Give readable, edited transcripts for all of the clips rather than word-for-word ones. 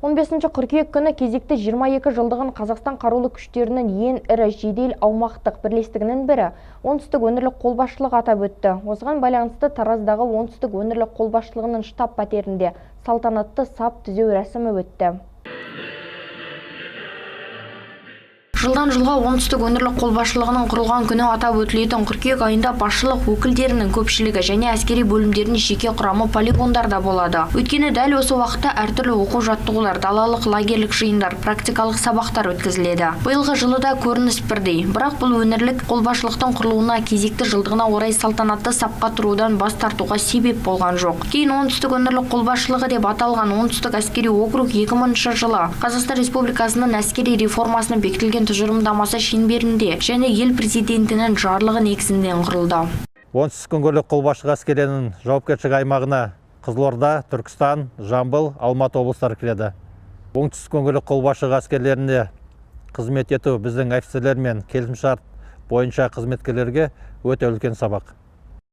15 қыркүйек күні кезекті 22 жылдығын Қазақстан қарулы күштерінің ең ірі жедел аумақтық бірлестігінің бірі Оңтүстік өңірлік қолбасшылығы атап өтті. Осыған байланысты Тараздағы Оңтүстік өңірлік қолбасшылығының штаб пәтерінде салтанатты сап түзеу рәсімі өтті. Жылдан жылға Оңтүстік өңірлік қолбасшылығының құрылған күні атап өтілетін қыркүйек айында басшылық өкілдерінің көпшілігі және әскери бөлімдердің жеке құрамы полигондарда болады. Өйткені дәл осы уақытта әртүрлі оқу-жаттығулар, далалық лагерлік жиындар, практикалық сабақтар өткізіледі. Биылғы жылы да көрініс бірдей. Бірақ бұл өңірлік қолбасшылықтың құрылуына кезекті жылдығына орай салтанатты сапқа тұрудан бас тартуға себеп болған жоқ. Кейін Оңтүстік өңірлік қолбасшылығы деп аталған Оңтүстік әскери округ 2000 жылы Қазақстан Республикасының әскери реформасының бекітілген тұжырымдамасы шеңберінде және ел президентінің жарлығы негізінде құрылды. Оңтүстік өңірлік қолбасшылығы әскерінің жауапкершілік аймағына Қызылорда, Түркістан, Жамбыл, Алматы облыстары кіреді. Оңтүстік өңірлік қолбасшылығы әскерлерінде қызмет ету біздің офицерлер мен келісімшарт бойынша қызметкерлерге өте үлкен сабақ.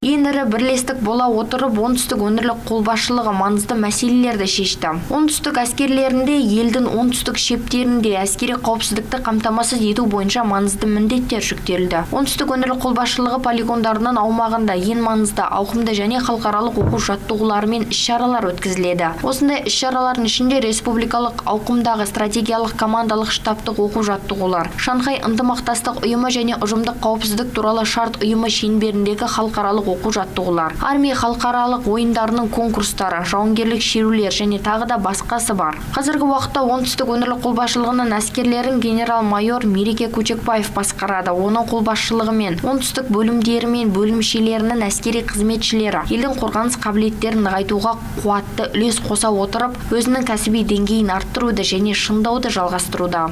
Ең ірі бірлестік бола отырып, Оңтүстік өңірлік қолбасшылығы маңызды мәселелерді шешті. Оңтүстік әскерлерінде елдің оңтүстік шептерінде әскери қауіпсіздікті қамтамасыз ету бойынша маңызды міндеттер жүктелді. Оңтүстік өңірлік қолбасшылығы полигондарының аумағында ең маңызды, ауқымды және халықаралық оқу жаттығулары мен іс-шаралар өткізіледі. Осындай іс-шаралардың ішінде республикалық ауқымдағы стратегиялық командалық штабтық оқу жаттығулар, Шанхай ынтымақтастық ұйымы және Ұжымдық қауіпсіздік туралы шарт ұйымы шеңберіндегі халықаралық оқу жаттығулар, армия халықаралық ойындарының конкурстары, жауынгерлік шерулер және тағы да басқасы бар. Қазіргі уақытта Оңтүстік өңірлік қолбасшылығының әскерлерін генерал-майор Мереке Көчекбаев басқарады. Оның қолбасшылығымен оңтүстік бөлімдері мен бөлімшелерінің әскери қызметшілері елдің қорғаныс қабілеттерін нығайтуға қуатты үлес қоса отырып, өзінің кәсіби деңгейін арттыруды және шыңдауды жалғастыруда.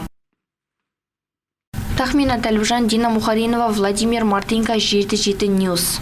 Тахмина Тәліпжан, Дина Мухаринова, Владимир Мартынко, 77 News.